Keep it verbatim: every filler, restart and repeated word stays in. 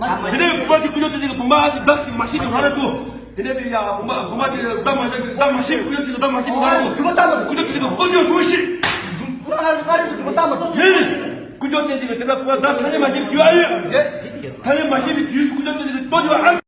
དེ་ནས་བུམ་པ་དེ་ཀུན་སྦྱོར་དེ་དེ་གི་བུམ་པ་ཞིག་བདག་ཞིག་མ་ཤེས་པའི་ང་རང་དུ། དེ་ནས་ཡ་བུམ་པ་བུམ་པ་དེ་བདག་མ་ཤེས་པའི་བདག་མ་ཤེས་པའི་ཀུན་སྦྱོར་དེ་གི་བདག་མ་ཤེས་པའི་ང་རང་དུ། ཀུན་སྦྱོར་དེ་དེ་གི་བདག་སྦྱོར་ཐུགས་ཤིག་ལེ་ལེ། ཀུན་སྦྱོར་དེ་དེ་གི་དེ་ལ་བུམ་པ་བདག་ཐ་སྙད་མ་ཤེས་པའི་དུས་ཨ་ཡོད། ཐ་སྙད་མ་ཤེས་པའི་དུས་སུ་ཀུན་སྦྱོར་དེ་དེ་གི་ལྟོ་དེ་བ་ཨ།